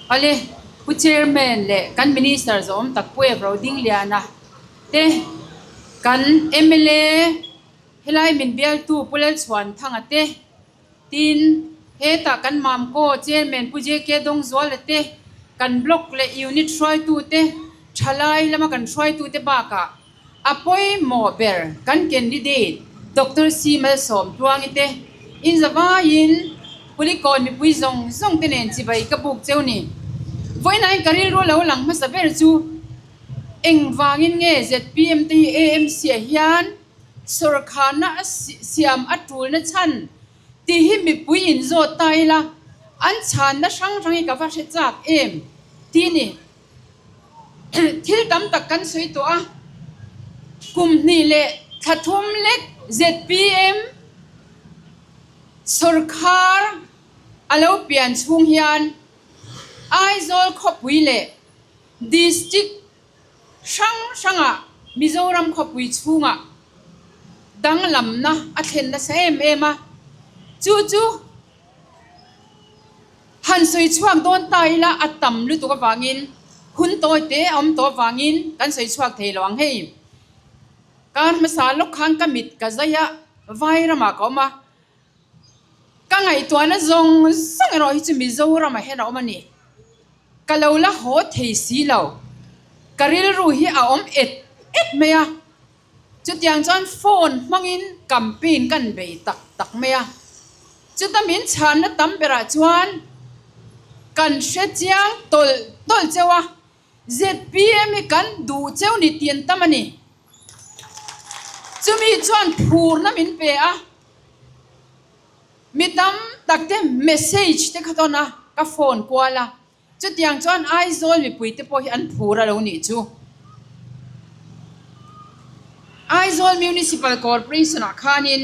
Awle, Pu Chairman leh kan Minister zawm tak Pu Ev Rodingliana te, kan mla helai min bialtu Pu Lalchhuanthanga te, Tin, hetah kan Mamkaw Chairman Pu JK Dawngzuala te, kan Block leh Unit hruaitute, thalai lama kan hruaitute bakah a pawimawh ber kan candidate Doctor C Malsawm Tluangi te inzavaiin Kulikawn mipui zawng zawng te nen chibai ka buk cheu ni. Vawiinain ka rilru lo lang hmasa ber chu engvangin nge zpm te hi AMC ah hian Sawrkharna a siam a tulna chhan tih hi mipui in zawt ta ila, an chhanna hrang hrang hi ka va hre chak em tih ni. Thil tam tak kan sawi tawh a, kum hnih leh thla thum lek zpm sawrkhar a lo pian chhung hian Aizawl khawpui leh District hrang hrangah Mizoram khawpui chhungah danglamna a thlen nasa em em a, chu chu han sawi chhuak dawn ta ila a tam lutuk avangin hun tawi te a awm tawh avangin kan sawi chhuak thei lo ang hei. Kar hmasa lawk khan ka mit ka zai a, vai ramah ka awm a, Ka ngaihtuahna zawng zawng erawh hi chu Mizoramah hian a awm a ni. Ka lo la haw thei si lo. Ka rilru hi a awm et et mai a. Chutiang chuan phone hmangin campaign kan bei tak tak mai a. Chuta min chhanna tam berah chuan kan hre chiang tawlh tawlh cheu a. Zpm hi kan duh cheu ni tih an tam a ni. Chumi chuan phurna min pe a, mi tam tak te message te kha tawn a, ka phone kual a, chutiang chuan Aizawl mipui te pawh hi an phur a lo nih chu. Aizawl Municipal Corporation ah khanin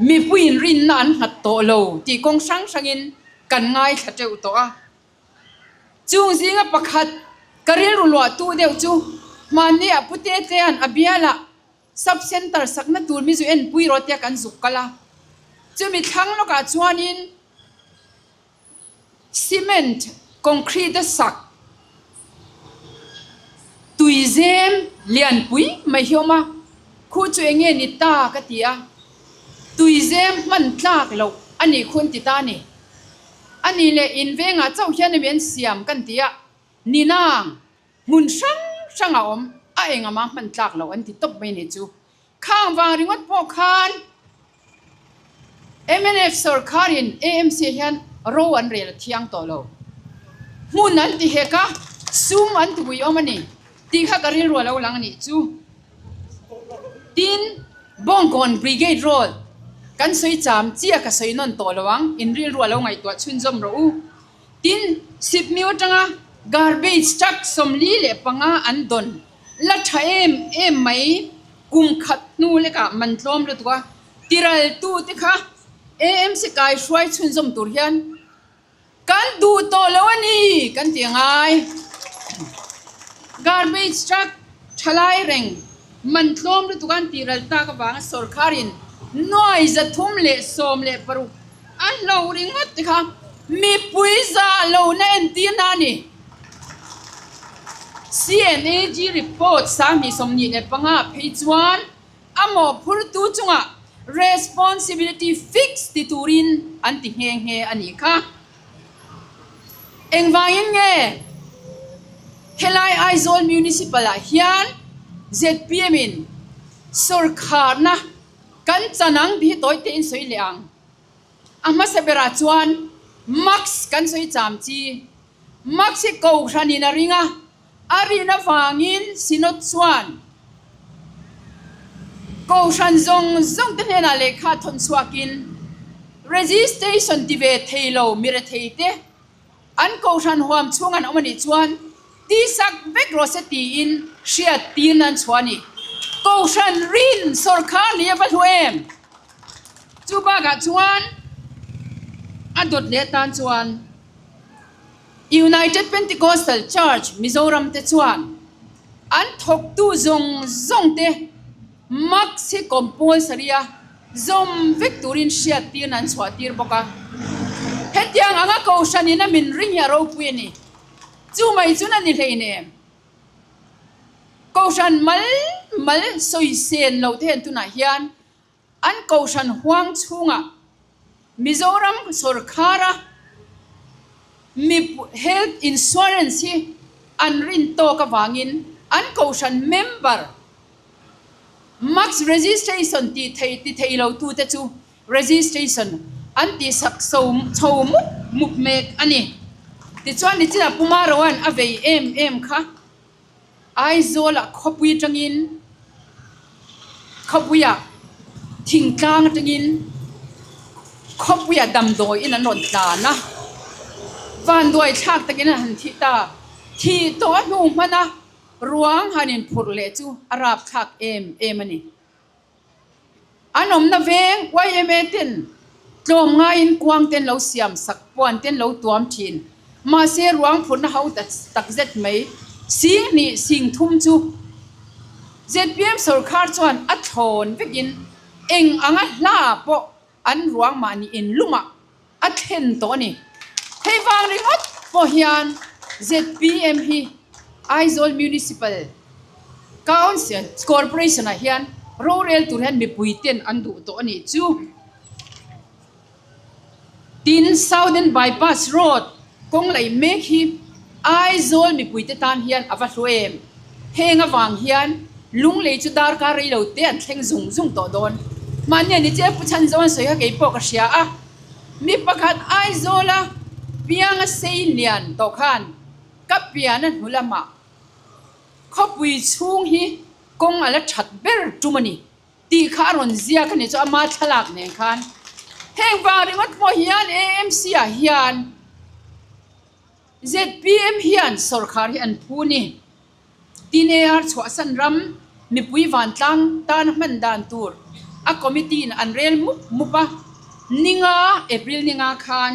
mipuiin rinna an nghat tawh lo tih kawng hrang hrangin kan ngaithla teuh tawh a. Chung zinga pakhat ka rilru luahtu deuh chu hmanni ah Pu Tetea'n a bialah Sub Centre sakna tur mi zu enpui rawh tia kan zuk kal a. Chumi thlang lawkah chuanin cement concrete a sak tuizem lianpui mai hi awm a, khu chu eng nge ni ta ka ti a, tuizem hman tlak loh a nih khu an ti ta a ni. A ni leh in vengah chauh hian emi an siam kan ti a, ni nang hmun hrang hrang a awm a engama hman tlak loh an ti tawp mai ni chu. Khang vang ringawt pawh khan mnf sawrkharin AMC hian ro an rel a thiang tawh lo. Hmun an ti hek a, sum an ti uiawm a ni tih kha ka rilru a lo lang a nih chu. Tin. Bawngkawn Brigade Road kan sawi cham chiah ka sawi nawn tawh lo ang, in rilru a lo ngaihtuah chhunzawm rawh u. Tin, Sipmiu atanga garbage truck 45 an dawn la tha em em mai, kum khat hnu lekah man tlawm lutuk a, tiraltu te kha AMC kai hruai chhunzawm tur hian Kan duh tawh lo a ni kan ti angai. Garbage truck thalai reng man tlawm lutuk an tih ral tak avanga sawrkharin nuai 316 a hlo ringawt te kha mipui zah lohna entirna a ni. CNAG report 2025 phei chuan A mawhphurtu chungah responsibility fix ti turin an ti nghe nghe a nih kha. Engvangin nge helai Aizawl Municipal ah hian zpm in sawrkharna kan chan ang tih hi tawi tein sawi leh ang. A hmasa berah chuan max kan sawi cham chi. Max hi kohhranin a ring a. A rin avangin Synod chuan Kohhran zawng zawng te hnenah lehkha thawn chhuakin registration ti ve thei lo mi rethei te an Kohhran huam chhung an awm a nih chuan tisak vek rawh se tiin hriat tirna an chhuah a ni. Kohhran rin sawrkhar ni a va hlu em? Chu bakah chuan a dawt leh atan chuan. United Pentecostal Church Mizoram te chuan an thawktu zawng zawng te mask hi compulsory a zawm vek turin hriattirna an chhuah tir bawk a. Hetiang anga Kohhran in a min ring hi a ropui a ni. Chu mai chu na ni hleinem. Kohhran mal mal sawi sen lo te hian tunah hian an kohhran huang chhungah Mizoram sawrkhara mip health insurance hi an rin tawk avangin an kohhran member max registration tih thei ti thei lo tute chu registration an tihsak so chho mup mup mek a ni. Tichuan nichinah Pu Maroan a vei em em kha Aizawlah khawpui atangin khawpuiah thingtlang atangin khawpuiah damdawiin an rawn tlan a, vanduai thlak takin an han thi ta. Thih tawh a hnu hman a, ruang han inphurh leh chu a rapthlak em em a ni. An awmna veng yma ten tlawm ngaiin kuang ten lo siam sak puan ten lo tuam thin. Mahse ruang phurhna ho tak zet mai sing hnih sing thum chu zpm sawrkhar chuan a thlawn vekin eng anga hla pawh an ruang mahni inlumah a thlen tawh a ni. Hei vang ringawt pawh hian zpm hi Aizawl Municipal Council Corporation ah hian rorel tur hian mipui ten an duh tawh a nih chu. Tin, Southern Bypass Road kawng laih mek hi Aizawl mipui te tan hian a va hlu em? Heng avang hian Lunglei chu darkar rei lo te an thleng zung zung tawh dawn. Mahni a ni che Pu Chhanzawn sawi kha kei pawh ka hria a, mi pakhat Aizawla pianga sei lian tawh khan ka pian a hnu lamah khawpui chhung hi kawng a la that ber tum a ni tih kha a rawn ziak a ni chu ama thlalak nen khan. Heng vang ringawt pawh hian AMC ah hian zpm hian sawrkhar hi an phu ni. Tin AR chhuahsan ram mipui vantlang tana hman dan tur a committee in an rel mup mup a, ninga April ninga khan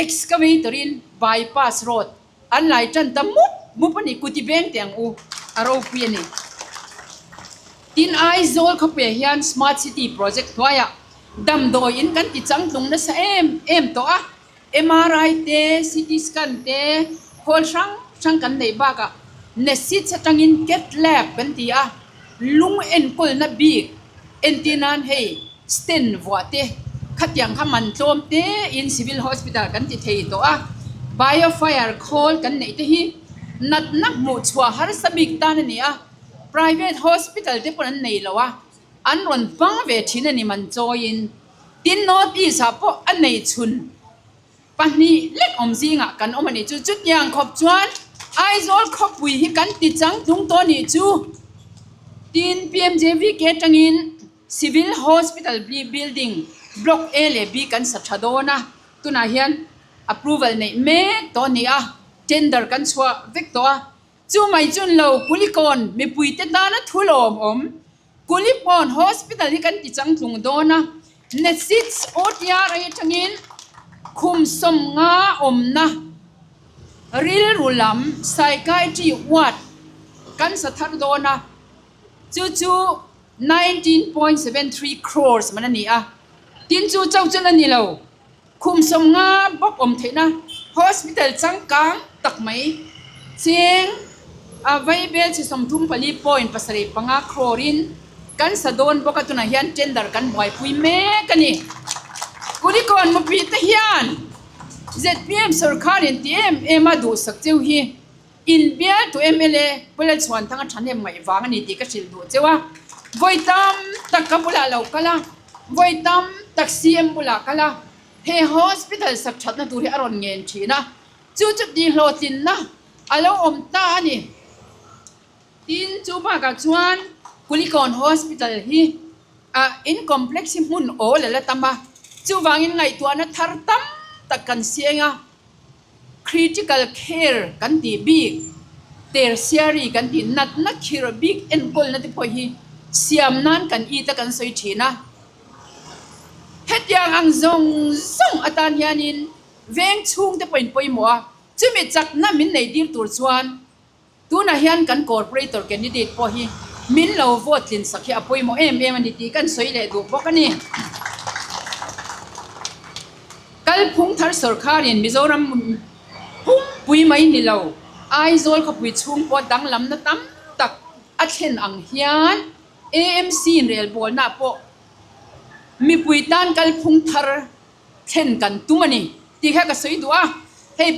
excavator in bypass road an lai tan ta mup mup a ni, kuti beng teh ang u a ropui a ni. Tin Aizawl khawpuiah hian smart city project hnuaiah damdawi in kan ti changtlung nasa em em tawh a, MRI te, CT scan te, khawl hrang hrang kan neih bakah Nesits atangin Cath lab kan ti a, lung enkawlna bik entir nan hei stent vuah te, khatiang kha man tlawm te in Civil Hospital kan ti thei tawh a, Biofire khawl kan neih te hi natna hmuh chhuah harsa bik tan a ni a, private hospital te pawn an nei lo a, an rawn hmang ve thin a ni man chawiin. Tin, North East ah pawh a nei chhun pahnih lek awm zingah kan awm a nih chu. Chutiang khawp chuan Aizawl khawpui hi kan ti changtlung tawh a nih chu. Tin, PMJVK atangin Civil Hospital Building Block A leh B kan sa tha dawn a, tunah hian approval neih mek tawh a ni a, tender kan chhuah vek tawh a. Chu mai chun lo Kulikawn mipuite tana thu lawmawm Kulikawn Hospital hi kan ti changtlung dawn a, Nesits OTR atangin khum 50 awmna rilru lam Psychiatry ward kan sa thar dawn a, chu chu 19.73 crores man a ni a, tin chu chauh chuan a ni lo. Khum 50 bawk awm theihna hospital changkang tak mai cheng a vaibel chi 34.75 crore in kan sa dawn bawk a, tunah hian tender kan buaipui mek a ni. Kulikawn mupui te hian zpm sawrkhar in ti em em a duhsak cheu hi Inbialtu mla Pu Lalchhuanthanga thahnem ngaih vang a ni tih ka hrilh duh cheu a, vawi tam tak ka bulah lo kal a, vawi tam tak CM bulah kal a, he hospital sak thatna tur hi a rawn ngen thin a, chu chu tihhlawhtlinna a lo awm ta a ni. Tin, chu bakah chuan Kulikawn Hospital hi a in complex hi hmun awl a la tam a, chuvangin ngaihtuahna thar tam tak kan siang a, Critical care kan tih bik, tertiary kan tih natna khirh bik enkawlna te pawh hi siam nan kan it a kan sawi thin a. Hetiang ang zawng zawng atan hianin veng chhung te pawhin pawimawh a, chumi chakna min nei tir tur chuan Tunah hian kan Corporator candidate pawh hi min lo vote tlin sak hi a pawimawh em em a ni tih kan sawi leh duh bawk a ni. Kalphung thar sawrkharin Mizoram pumpui mai ni lo. Aizawl khawpui chhung pawh danglamna tam tak a thlen ang hian AMC inrelbawlna pawh mipui tan kalphung thar thlen kan tum a ni tih kha ka sawi duh a. Hei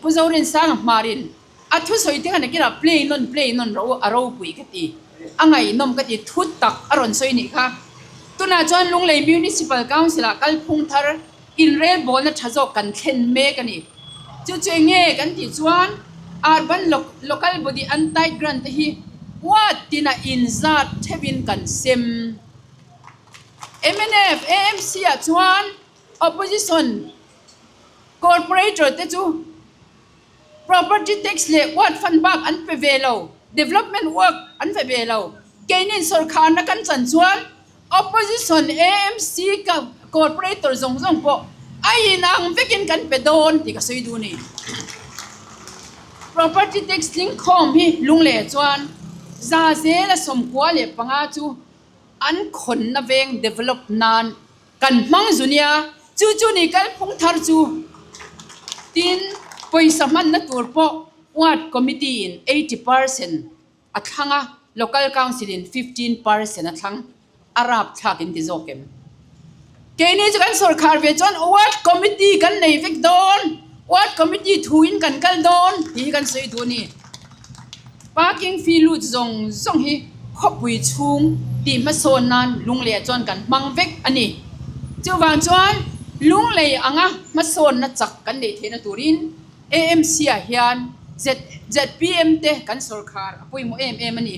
Pu Zorinsanga hmarin a thusawi te kha nakinah play nawn play nawn ro a ropui ka ti, a ngaihnawm ka ti thu tak a rawn sawi nih kha. Tunah chuan Lunglei Municipal Council ah kalphung thar inrelbawlna tha zawk kan thlen mek a ni. Chu chu enge kan tih chuan Urban Local Body Untied Grant te hi uat tina inzat theuhin kan sem. Mnf, AMC ah chuan Opposition Corporator te chu Property tax leh ward fund bak an pe ve lo, development work an pe ve lo. Keinin sawrkharna kan chan chuan Opposition AMC corporator zawng zawng pawh a inang vekin kan pe dawn tih ka sawi duh a ni. Property tax tlingkhawm hi lungleh chuan za zela 95 chu an khawnna veng develop nan Kan hmang zu nia, chu chu ni kalphung thar chu. Tin, pawisa hmanna tur pawh Ward Committee in 80% a thlang a, Local Council in 15% a thlang. A rapthlak in ti zawk em? Keini chu kan sawrkhar ve chuan Ward Committee kan nei vek dawn, Ward Committee thuin kan kal dawn tih hi kan sawi duh a ni. Parking fee lut zawng zawng hi khawpui chhung tih hmasawn nan Lunglei chuan kan hmang vek a ni. Chuvang chuan Lunglei anga hmasawnna chak kan neih theihna turin AMC ah hian ZPM te kan sawrkhar a pawimawh em em a ni.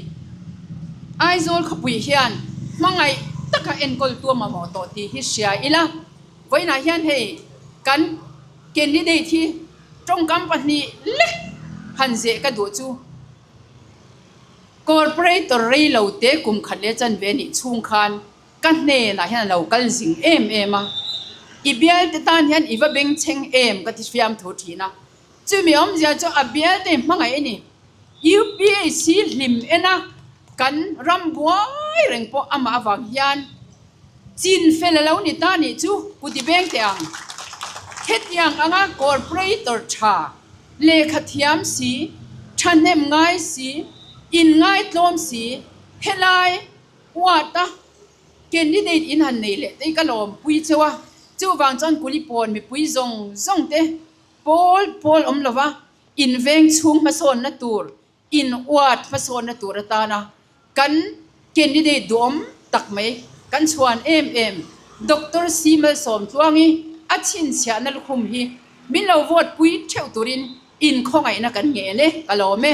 Aizawl khawpui hian hmangaih taka enkawl tu a mamawh tawh tih hi hria ila, vawiinah hian hei kan candidate hi Tawngkam 2 lek han zeh ka duh chu Corporator rei lo te kum khat leh chanve nih chhung khan ka hnenah hian a lo kal zing em em a, i bial te tan hian i va bengchheng em ka ti fiam thu thin a, chumi awmzia chu a bial te hmangaih a ni. UPHC hlim en a kan ram buai reng pawh amah avang hian Chin fel a lo ni ta nih chu kuti beng teh ang. Hetiang anga corporator tha, lehkha thiam si, thahnem ngai si, in ngaitlawm si, helai ward-a candidate in han nei leh te hi ka lawmpui cheu a, chuvang chuan Kulipawn mipui zawng zawng te pawl pawl awm lova in veng chhung hmasawnna tur In ward hmasawnna tur atana kan candidate duhawm tak mai kan chhuan em em Doctor C Malsawmtluangi a chhinchhiahna lukhum hi min lo vote pui theuh turin inkhawngaihna kan ngen e, ka lawm e.